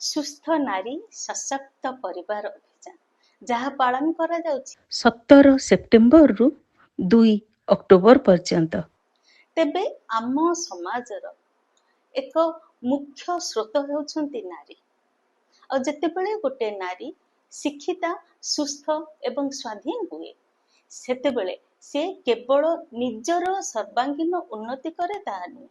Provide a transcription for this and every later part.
ସୁସ୍ଥ ନାରୀ ସଶକ୍ତ ପରିବାର ଅଭିଯାନ, ଯାହା ପାଳନ କରାଯାଉଛି 17 ସେପ୍ଟେମ୍ବରରୁ 2 ଅକ୍ଟୋବର ପର୍ଯ୍ୟନ୍ତ। ତେବେ ଆମ ସମାଜର ଏକ ମୁଖ୍ୟ ସ୍ରୋତ ହେଉଛନ୍ତି ନାରୀ। ଆଉ ଯେତେବେଳେ ଗୋଟେ ନାରୀ ଶିକ୍ଷିତା, ସୁସ୍ଥ ଏବଂ ସ୍ୱାଧୀନ ହୁଏ, ସେତେବେଳେ ସେ କେବଳ ନିଜର ସର୍ବାଙ୍ଗୀନ ଉନ୍ନତି କରେ ତାହା ନୁହେଁ,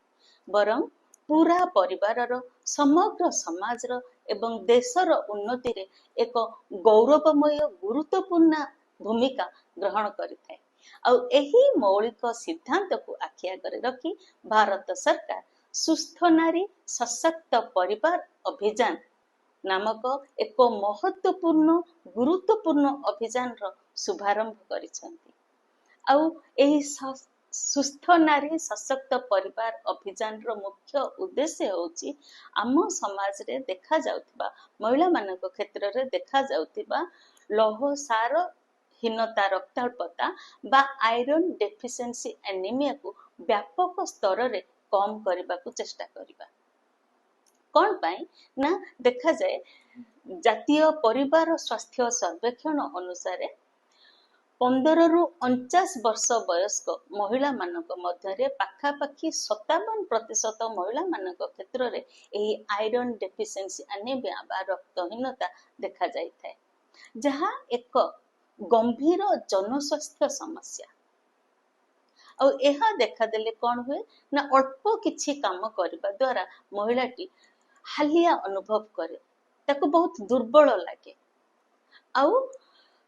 ବରଂ ପୁରା ପରିବାରର, ସମଗ୍ର ସମାଜର ଏବଂ ଦେଶର ଉନ୍ନତିରେ ଏକ ଗୌରବମୟ ଗୁରୁତ୍ୱପୂର୍ଣ୍ଣ ଭୂମିକା ଗ୍ରହଣ କରିଥାଏ। ଆଉ ଏହି ମୌଳିକ ସିଦ୍ଧାନ୍ତକୁ ଆଖି ଆଗରେ ରଖି ଭାରତ ସରକାର ସୁସ୍ଥ ନାରୀ ସଶକ୍ତ ପରିବାର ଅଭିଯାନ ନାମକ ଏକ ମହତ୍ୱପୂର୍ଣ୍ଣ, ଗୁରୁତ୍ୱପୂର୍ଣ୍ଣ ଅଭିଯାନର ଶୁଭାରମ୍ଭ କରିଛନ୍ତି। ଆଉ ଏହି ସୁସ୍ଥ ନାରୀ ସଶକ୍ତ ପରିବାର ଅଭିଯାନର ମୁଖ୍ୟ ଉଦ୍ଦେଶ୍ୟ ହେଉଛି ଆମ ସମାଜରେ ଦେଖାଯାଉଥିବା, ମହିଳାମାନଙ୍କ କ୍ଷେତ୍ରରେ ଦେଖାଯାଉଥିବା ଲୌହ ସାର ହୀନତା, ରକ୍ତାଳ୍ପତା ବା ଆଇରନ୍ ଡେଫିସିଏନ୍ସି ଆନିମିଆକୁ ବ୍ୟାପକ ସ୍ତରରେ କମ୍ କରିବାକୁ ଚେଷ୍ଟା କରିବା। କ'ଣ ପାଇଁ ନା ଦେଖାଯାଏ, ଜାତୀୟ ପରିବାର ସ୍ୱାସ୍ଥ୍ୟ ସର୍ବେକ୍ଷଣ ଅନୁସାରେ 15ରୁ 49 ବର୍ଷ ବୟସ୍କ ମହିଳାମାନଙ୍କ ମଧ୍ୟରେ ପାଖାପାଖି 57% ମହିଳାମାନଙ୍କ କ୍ଷେତ୍ରରେ ଏହି ଆଇରନ୍ ଡେଫିସିଏନ୍ସି ଆନିମିଆ ବା ରକ୍ତହୀନତା ଦେଖାଯାଇଥାଏ, ଯାହା ଏକ ଗମ୍ଭୀର ଜନସ୍ୱାସ୍ଥ୍ୟ ସମସ୍ୟା। ଆଉ ଏହା ଦେଖାଦେଲେ କ'ଣ ହୁଏ ନା, ଅଳ୍ପ କିଛି କାମ କରିବା ଦ୍ୱାରା ମହିଳାଟି ହାଲିଆ ଅନୁଭବ କରେ, ତାକୁ ବହୁତ ଦୁର୍ବଳ ଲାଗେ ଆଉ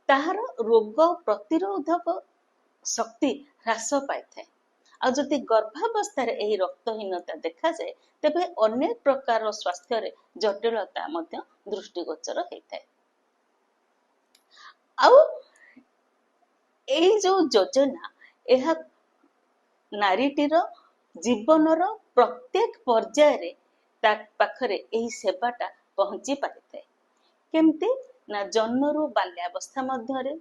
ତାହାର ରୋଗ ପ୍ରତିରୋଧକ ଶକ୍ତି ହ୍ରାସ ପାଇଥାଏ। ଆଉ ଯଦି ଗର୍ଭାବସ୍ଥାରେ ଏହି ରକ୍ତହୀନତା ଦେଖାଯାଏ, ତେବେ ଅନେକ ପ୍ରକାରର ସ୍ୱାସ୍ଥ୍ୟରେ ଜଟିଳତା ମଧ୍ୟ ଦୃଷ୍ଟିଗୋଚର ହେଇଥାଏ। ଆଉ ଏଇ ଯୋଉ ଯୋଜନା, ଏହା ନାରୀଟିର ଜୀବନର ପ୍ରତ୍ୟେକ ପର୍ଯ୍ୟାୟରେ ତା ପାଖରେ ଏହି ସେବାଟା ପହଞ୍ଚି ପାରିଥାଏ। କେମିତି ନା, ଜନ୍ମରୁ ବାଲ୍ୟାବସ୍ଥା ମଧ୍ୟରେ,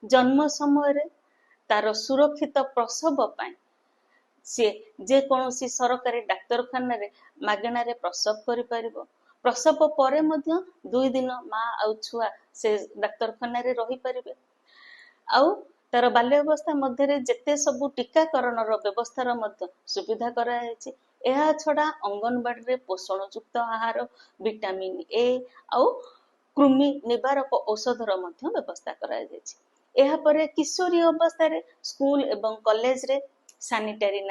ଜନ୍ମ ସମୟରେ ତାର ସୁରକ୍ଷିତ ପ୍ରସବ ପାଇଁ ସିଏ ଯେକୌଣସି ସରକାରୀ ଡାକ୍ତରଖାନାରେ ମାଗଣାରେ ପ୍ରସବ କରିପାରିବ। ପ୍ରସବ ପରେ ମଧ୍ୟ 2 ଦିନ ମା ଆଉ ଛୁଆ ସେ ଡାକ୍ତରଖାନାରେ ରହିପାରିବେ। ଆଉ ତାର ବାଲ୍ୟାବସ୍ଥା ମଧ୍ୟରେ ଯେତେ ସବୁ ଟୀକାକରଣର ବ୍ୟବସ୍ଥାର ମଧ୍ୟ ସୁବିଧା କରାଯାଇଛି। ଏହା ଛଡା ଅଙ୍ଗନବାଡ଼ିରେ ପୋଷଣଯୁକ୍ତ ଆହାର, ଭିଟାମିନ୍ ଏ ଆଉ କୃମି ନିବାରକ ଔଷଧର ମଧ୍ୟ ବ୍ୟବସ୍ଥା କରାଯାଇଛି। ଏହାପରେ କିଶୋରୀ ଅବସ୍ଥାରେ ସ୍କୁଲ ଏବଂ କଲେଜରେ ସାନିଟାରୀ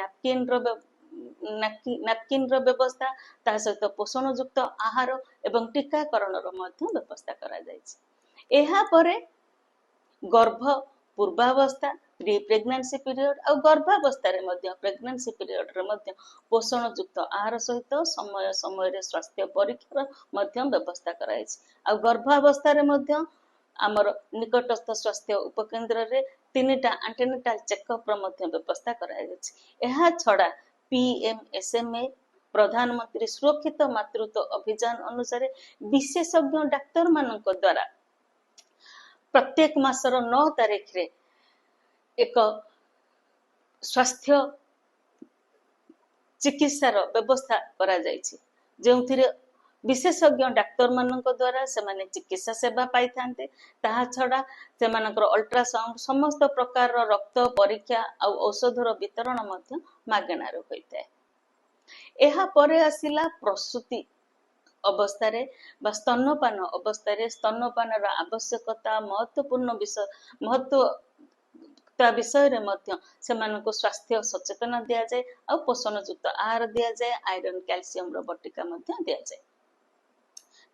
ନାପକିନର ବ୍ୟବସ୍ଥା, ତା ସହିତ ପୋଷଣଯୁକ୍ତ ଆହାର ଏବଂ ଟୀକାକରଣର ମଧ୍ୟ ବ୍ୟବସ୍ଥା କରାଯାଇଛି। ଏହାପରେ ଗର୍ଭ ପୂର୍ବାବସ୍ଥା, ପ୍ରି ପ୍ରେଗନାନ୍ସି ପିରିୟଡ଼ ଆଉ ଗର୍ଭାବସ୍ଥାରେ ମଧ୍ୟ, ପ୍ରେଗନାନ୍ସି ପିରିୟଡ଼ରେ ମଧ୍ୟ ପୋଷଣଯୁକ୍ତ ଆହାର ସହିତ ସମୟ ସମୟରେ ସ୍ୱାସ୍ଥ୍ୟ ପରୀକ୍ଷାର ମଧ୍ୟ ବ୍ୟବସ୍ଥା କରାଯାଇଛି। ଆଉ ଗର୍ଭାବସ୍ଥାରେ ମଧ୍ୟ ଆମର ନିକଟସ୍ଥ ସ୍ୱାସ୍ଥ୍ୟ ଉପକେନ୍ଦ୍ରରେ ତିନିଟା ଆଣ୍ଟିନେଟାଲ ଚେକଅପ୍ର ମଧ୍ୟ ବ୍ୟବସ୍ଥା କରାଯାଇଛି। ଏହା ଛଡ଼ା ପିଏମ୍ଏସ୍ଏମ୍ଏ, ପ୍ରଧାନମନ୍ତ୍ରୀ ସୁରକ୍ଷିତ ମାତୃତ୍ୱ ଅଭିଯାନ ଅନୁସାରେ ବିଶେଷଜ୍ଞ ଡାକ୍ତରମାନଙ୍କ ଦ୍ୱାରା ପ୍ରତ୍ୟେକ ମାସର 9 ତାରିଖରେ ଏକ ସ୍ୱାସ୍ଥ୍ୟ ଚିକିତ୍ସାର ବ୍ୟବସ୍ଥା କରାଯାଇଛି, ଯେଉଁଥିରେ ବିଶେଷଜ୍ଞ ଡାକ୍ତରମାନଙ୍କ ଦ୍ୱାରା ସେମାନେ ଚିକିତ୍ସା ସେବା ପାଇଥାନ୍ତି। ତାହା ଛଡ଼ା ସେମାନଙ୍କର ଅଲ୍ଟ୍ରାସାଉଣ୍ଡ, ସମସ୍ତ ପ୍ରକାରର ରକ୍ତ ପରୀକ୍ଷା ଆଉ ଔଷଧର ବିତରଣ ମଧ୍ୟ ମାଗଣାରେ ହୋଇଥାଏ। ଏହାପରେ ଆସିଲା ପ୍ରସୂତି ଅବସ୍ଥାରେ ବା ସ୍ତନ୍ୟପାନ ଅବସ୍ଥାରେ ସ୍ତନ୍ୟପାନର ଆବଶ୍ୟକତା, ମହତ୍ୱପୂର୍ଣ୍ଣ ବିଷୟ, ମହତ୍ୱ ବିଷୟରେ ମଧ୍ୟ ସେମାନଙ୍କୁ ସ୍ୱାସ୍ଥ୍ୟ ସଚେତନ ଦିଆଯାଏ ଆଉ ପୋଷଣଯୁକ୍ତ ଆହାର ଦିଆଯାଏ, ଆଇରନ୍ କ୍ୟାଲସିୟମର ବଟିକା ମଧ୍ୟ ଦିଆଯାଏ।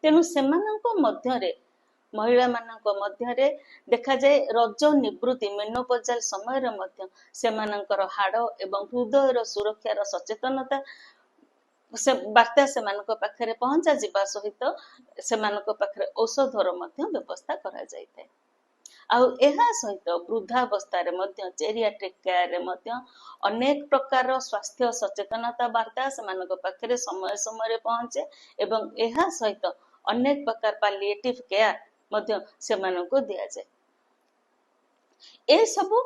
ତେଣୁ ସେମାନଙ୍କ ମଧ୍ୟରେ, ମହିଳାମାନଙ୍କ ମଧ୍ୟରେ ଦେଖାଯାଏ, ରଜୋନିବୃତ୍ତି, ମେନୋପଜାଲ ସମୟରେ ମଧ୍ୟ ସେମାନଙ୍କର ହାଡ଼ ଏବଂ ହୃଦୟର ସୁରକ୍ଷାର ସଚେତନତା ସେ ବାର୍ତ୍ତା ସେମାନଙ୍କ ପାଖରେ ପହଞ୍ଚା ଯିବା ସହିତ ସେମାନଙ୍କ ପାଖରେ ଔଷଧର ମଧ୍ୟ ବ୍ୟବସ୍ଥା କରାଯାଇଥାଏ। ଆଉ ଏହା ସହିତ ବୃଦ୍ଧାବସ୍ଥାରେ ମଧ୍ୟ, ଜେରିଆଟ୍ରିକ୍ କେୟାରରେ ମଧ୍ୟ ଅନେକ ପ୍ରକାରର ସ୍ୱାସ୍ଥ୍ୟ ସଚେତନତା ବାର୍ତ୍ତା ସେମାନଙ୍କ ପାଖରେ ସମୟ ସମୟରେ ପହଞ୍ଚେ ଏବଂ ଏହା ସହିତ ଅନେକ ପ୍ରକାର ପାଲିଏଟିଭ କେୟାର ମଧ୍ୟ ସେମାନଙ୍କୁ ଦିଆଯାଏ। ଏସବୁ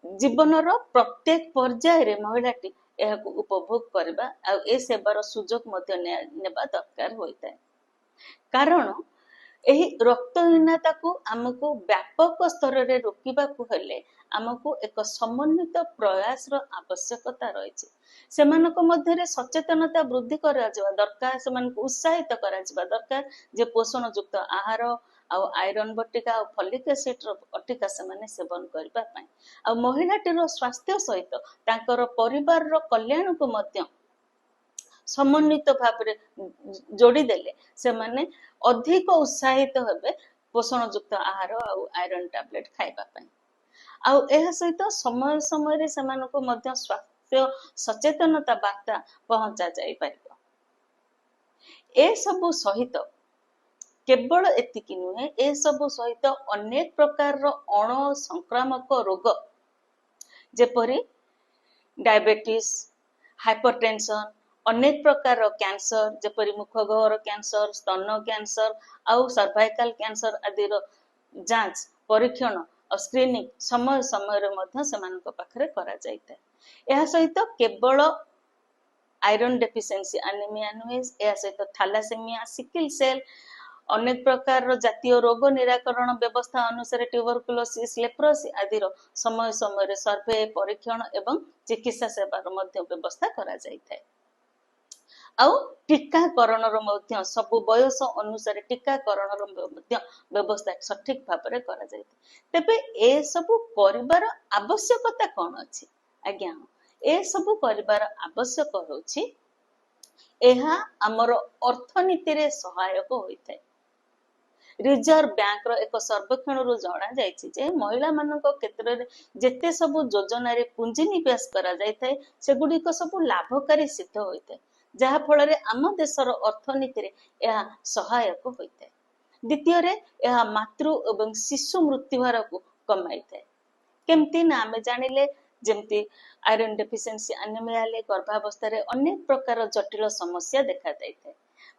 ଜୀବନର ପ୍ରତ୍ୟେକ ପର୍ଯ୍ୟାୟରେ ମହିଳାଟି ଏହାକୁ ଉପଭୋଗ କରିବା ଆଉ ଏ ସେବାର ସୁଯୋଗ ମଧ୍ୟ ନେବା ଦରକାର ହୋଇଥାଏ। କାରଣ ଏହି ରକ୍ତହୀନତାକୁ ଆମକୁ ବ୍ୟାପକ ସ୍ତରରେ ରୋକିବାକୁ ହେଲେ ଆମକୁ ଏକ ସମନ୍ୱିତ ପ୍ରୟାସର ଆବଶ୍ୟକତା ରହିଛି। ସେମାନଙ୍କ ମଧ୍ୟରେ ସଚେତନତା ବୃଦ୍ଧି କରାଯିବା ଦରକାର, ସେମାନଙ୍କୁ ଉତ୍ସାହିତ କରାଯିବା ଦରକାର ଯେ ପୋଷଣଯୁକ୍ତ ଆହାର ଆଉ ଆଇରନ୍ ବଟିକା ଆଉ ଫଲିକ୍ ଏସିଡ୍ର ବଟିକା ସେମାନେ ସେବନ କରିବା ପାଇଁ, ଆଉ ମହିଳାଟିର ସ୍ୱାସ୍ଥ୍ୟ ସହିତ ତାଙ୍କର ପରିବାରର କଲ୍ୟାଣକୁ ମଧ୍ୟ ସମନ୍ୱିତ ଭାବରେ ଯୋଡ଼ିଦେଲେ ସେମାନେ ଅଧିକ ଉତ୍ସାହିତ ହେବେ ପୋଷଣଯୁକ୍ତ ଆହାର ଆଉ ଆଇରନ୍ ଟାବଲେଟ୍ ଖାଇବା ପାଇଁ। ଆଉ ଏହା ସହିତ ସମୟ ସମୟରେ ସେମାନଙ୍କୁ ମଧ୍ୟ ସ୍ୱାସ୍ଥ୍ୟ ସଚେତନତା ବାର୍ତ୍ତା ପହଞ୍ଚା ଯାଇପାରିବ। ଏସବୁ ସହିତ କେବଳ ଏତିକି ନୁହେଁ, ଏସବୁ ସହିତ ଅନେକ ପ୍ରକାରର ଅଣ ସଂକ୍ରାମକ ରୋଗ ଯେପରି ଡାଇବେଟିସ୍, ହାଇପରଟେନସନ, ଅନେକ ପ୍ରକାରର କ୍ୟାନ୍ସର ଯେପରି ମୁଖଗହ୍ୱର କ୍ୟାନ୍ସର, ସ୍ତନ କ୍ୟାନ୍ସର ଆଉ ସର୍ଭାଇକାଲ କ୍ୟାନ୍ସର ଆଦିର ଯାଞ୍ଚ, ପରୀକ୍ଷଣ ଆଉ ସ୍କ୍ରିନିଂ ସମୟ ସମୟରେ ମଧ୍ୟ ସେମାନଙ୍କ ପାଖରେ କରାଯାଇଥାଏ। ଏହା ସହିତ କେବଳ ଆଇରନ୍ ଡେଫିସିଏନ୍ସି ଆନିମିଆ ନୁହେଁ, ଏହା ସହିତ ଥାଲାସେମିଆ, ସିକିଲ ସେଲ୍, ଅନେକ ପ୍ରକାରର ଜାତୀୟ ରୋଗ ନିରାକରଣ ବ୍ୟବସ୍ଥା ଅନୁସାରେ ଟ୍ୟୁବରକୁଲୋସିସ୍, ଲେପ୍ରୋସି ଆଦିର ସମୟ ସମୟରେ ସର୍ଭେ, ପରୀକ୍ଷଣ ଏବଂ ଚିକିତ୍ସା ସେବାର ମଧ୍ୟ ବ୍ୟବସ୍ଥା କରାଯାଇଥାଏ। ଆଉ ଟୀକାକରଣର ମଧ୍ୟ ସବୁ ବୟସ ଅନୁସାରେ ଟୀକାକରଣର ମଧ୍ୟ ବ୍ୟବସ୍ଥା ସଠିକ ଭାବରେ କରାଯାଇଥାଏ। ତେବେ ଏସବୁ କରିବାର ଆବଶ୍ୟକତା କଣ ଅଛି? ଆଜ୍ଞା, ଏସବୁ କରିବାର ଆବଶ୍ୟକ ହେଉଛି, ଏହା ଆମର ଅର୍ଥନୀତିରେ ସହାୟକ ହୋଇଥାଏ। ରିଜର୍ଭ ବ୍ୟାଙ୍କର ଏକ ସର୍ବେକ୍ଷଣରୁ ଜଣାଯାଇଛି ଯେ ମହିଳାମାନଙ୍କ କ୍ଷେତ୍ରରେ ଯେତେ ସବୁ ଯୋଜନାରେ ପୁଞ୍ଜି ନିବେଶ କରାଯାଇଥାଏ, ସେଗୁଡ଼ିକ ସବୁ ଲାଭକାରୀ ସିଦ୍ଧ ହୋଇଥାଏ, ଯାହାଫଳରେ ଆମ ଦେଶର ଅର୍ଥନୀତିରେ ଏହା ସହାୟକ ହୋଇଥାଏ। ଦ୍ୱିତୀୟରେ, ଏହା ମାତୃ ଏବଂ ଶିଶୁ ମୃତ୍ୟୁହାରକୁ କମାଇଥାଏ। କେମିତି ନା ଆମେ ଜାଣିଲେ ଯେମିତି ଆଇରନ୍ ଡେଫିସିଏନ୍ସି ଆନିମିଆ ହେଲେ ଗର୍ଭାବସ୍ଥାରେ ଅନେକ ପ୍ରକାର ଜଟିଳ ସମସ୍ୟା ଦେଖାଯାଇଥାଏ।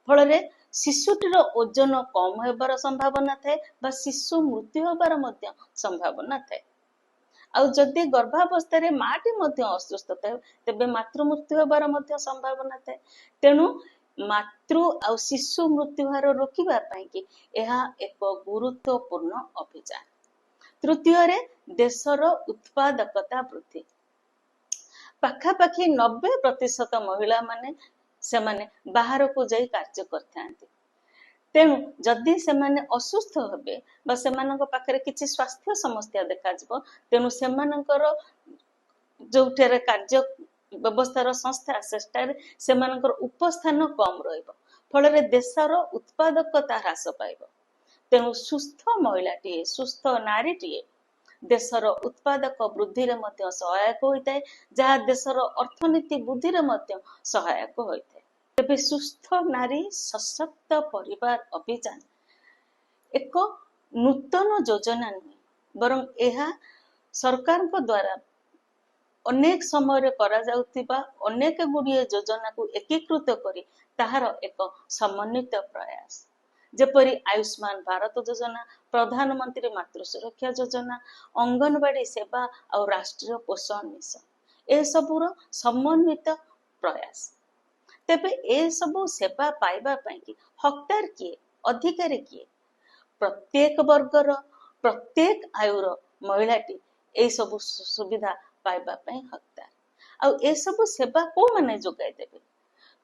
ଫଳରେ ଶିଶୁଟିର ଓଜନ କମ ହେବାର ସମ୍ଭାବନା ଥାଏ ବା ଶିଶୁ ମୃତ୍ୟୁ ହେବାର ମଧ୍ୟ ସମ୍ଭାବନା ଥାଏ। ଆଉ ଯଦି ଗର୍ଭାବସ୍ଥାରେ ମାଟି ମଧ୍ୟ ଅସୁସ୍ଥ ଥାଏ, ତେବେ ମାତୃ ମୃତ୍ୟୁ ହେବାର ମଧ୍ୟ ସମ୍ଭାବନା ଥାଏ। ତେଣୁ ମାତୃ ଆଉ ଶିଶୁ ମୃତ୍ୟୁହାର ରୋକିବା ପାଇଁକି ଏହା ଏକ ଗୁରୁତ୍ୱପୂର୍ଣ୍ଣ ଅଭିଯାନ। ତୃତୀୟରେ, ଦେଶର ଉତ୍ପାଦକତା ବୃଦ୍ଧି। ପାଖାପାଖି 90% ମହିଳାମାନେ ସେମାନେ ବାହାରକୁ ଯାଇ କାର୍ଯ୍ୟ କରିଥାନ୍ତି। ତେଣୁ ଯଦି ସେମାନେ ଅସୁସ୍ଥ ହେବେ ବା ସେମାନଙ୍କ ପାଖରେ କିଛି ସ୍ୱାସ୍ଥ୍ୟ ସମସ୍ୟା ଦେଖାଯିବ, ତେଣୁ ସେମାନଙ୍କର ଯୋଉଠାରେ କାର୍ଯ୍ୟ ବ୍ୟବସ୍ଥାର ସଂସ୍ଥା, ସେଠାରେ ସେମାନଙ୍କର ଉପସ୍ଥାନ କମ ରହିବ। ଫଳରେ ଦେଶର ଉତ୍ପାଦକତା ହ୍ରାସ ପାଇବ। ତେଣୁ ସୁସ୍ଥ ମହିଳାଟିଏ, ସୁସ୍ଥ ନାରୀଟିଏ ଦେଶର ଉତ୍ପାଦକ ବୃଦ୍ଧିରେ ମଧ୍ୟ ସହାୟକ ହୋଇଥାଏ, ଯାହା ଦେଶର ଅର୍ଥନୀତି ବୃଦ୍ଧିରେ ମଧ୍ୟ ସହାୟକ ହୋଇଥାଏ। ତେବେ ସୁସ୍ଥ ନାରୀ ସଶକ୍ତ ପରିବାର ଅଭିଯାନ ଏକ ନୂତନ ଯୋଜନା ନୁହେଁ, ବରଂ ଏହା ସରକାରଙ୍କ ଦ୍ୱାରା ଅନେକ ସମୟରେ କରାଯାଉଥିବା ଅନେକ ଗୁଡ଼ିଏ ଯୋଜନାକୁ ଏକୀକୃତ କରି ତାହାର ଏକ ସମନ୍ୱିତ ପ୍ରୟାସ, ଯେପରି ଆୟୁଷ୍ମାନ ଭାରତ ଯୋଜନା, ପ୍ରଧାନମନ୍ତ୍ରୀ ମାତୃ ସୁରକ୍ଷା ଯୋଜନା, ଅଙ୍ଗନବାଡି ସେବା ଆଉ ରାଷ୍ଟ୍ରୀୟ ପୋଷଣ ମିଶନ, ଏସବୁର ସମନ୍ୱିତ ପ୍ରୟାସ। ତେବେ ଏସବୁ ସେବା ପାଇବା ପାଇଁକି ହକଦାର କିଏ, ଅଧିକାରୀ କିଏ? ପ୍ରତ୍ୟେକ ବର୍ଗର, ପ୍ରତ୍ୟେକ ଆୟୁର ମହିଳାଟି ଏଇସବୁ ସୁବିଧା ପାଇବା ପାଇଁ ହକଦାର। ଆଉ ଏସବୁ ସେବା କୋଉମାନେ ଯୋଗାଇ ଦେବେ?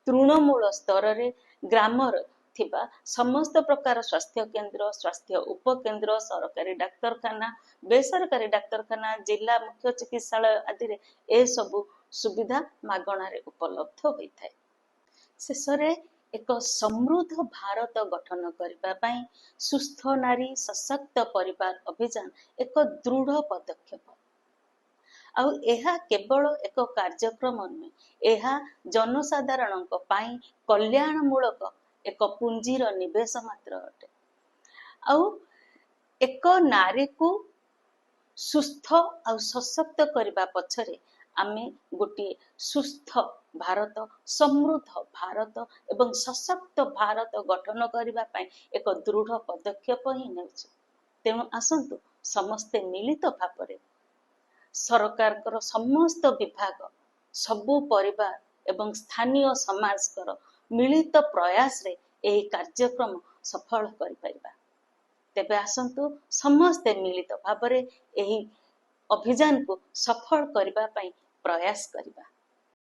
ତୃଣମୂଳ ସ୍ତରରେ ଗ୍ରାମର ଥିବା ସମସ୍ତ ପ୍ରକାର ସ୍ୱାସ୍ଥ୍ୟ କେନ୍ଦ୍ର, ସ୍ୱାସ୍ଥ୍ୟ ଉପକେନ୍ଦ୍ର, ସରକାରୀ ଡାକ୍ତରଖାନା, ବେସରକାରୀ ଡାକ୍ତରଖାନା, ଜିଲ୍ଲା ମୁଖ୍ୟ ଚିକିତ୍ସାଳୟ ଆଦିରେ ଏସବୁ ସୁବିଧା ମାଗଣାରେ ଉପଲବ୍ଧ ହୋଇଥାଏ। ଶେଷରେ, ଏକ ସମୃଦ୍ଧ ଭାରତ ଗଠନ କରିବା ପାଇଁ ସୁସ୍ଥ ନାରୀ ସଶକ୍ତ ପରିବାର ଅଭିଯାନ ଏକ ଦୃଢ଼ ପଦକ୍ଷେପ। ଆଉ ଏହା କେବଳ ଏକ କାର୍ଯ୍ୟକ୍ରମ ନୁହେଁ, ଏହା ଜନସାଧାରଣଙ୍କ ପାଇଁ କଲ୍ୟାଣମୂଳକ ଏକ ପୁଞ୍ଜିର ନିବେଶ ମାତ୍ର ଅଟେ। ଆଉ ଏକ ନାରୀକୁ ସୁସ୍ଥ ଆଉ ସଶକ୍ତ କରିବା ପଛରେ ଆମେ ଗୋଟିଏ ସୁସ୍ଥ ଭାରତ, ସମୃଦ୍ଧ ଭାରତ ଏବଂ ସଶକ୍ତ ଭାରତ ଗଠନ କରିବା ପାଇଁ ଏକ ଦୃଢ଼ ପଦକ୍ଷେପ ହିଁ ନେଉଛୁ। ତେଣୁ ଆସନ୍ତୁ ସମସ୍ତେ ମିଳିତ ଭାବରେ ସରକାରଙ୍କର ସମସ୍ତ ବିଭାଗ, ସବୁ ପରିବାର ଏବଂ ସ୍ଥାନୀୟ ସମାଜଙ୍କର ମିଳିତ ପ୍ରୟାସରେ ଏହି କାର୍ଯ୍ୟକ୍ରମ ସଫଳ କରିପାରିବା। ତେବେ ଆସନ୍ତୁ, ସମସ୍ତେ ମିଳିତ ଭାବରେ ଏହି ଅଭିଯାନକୁ ସଫଳ କରିବା ପାଇଁ ପ୍ରୟାସ କରିବା।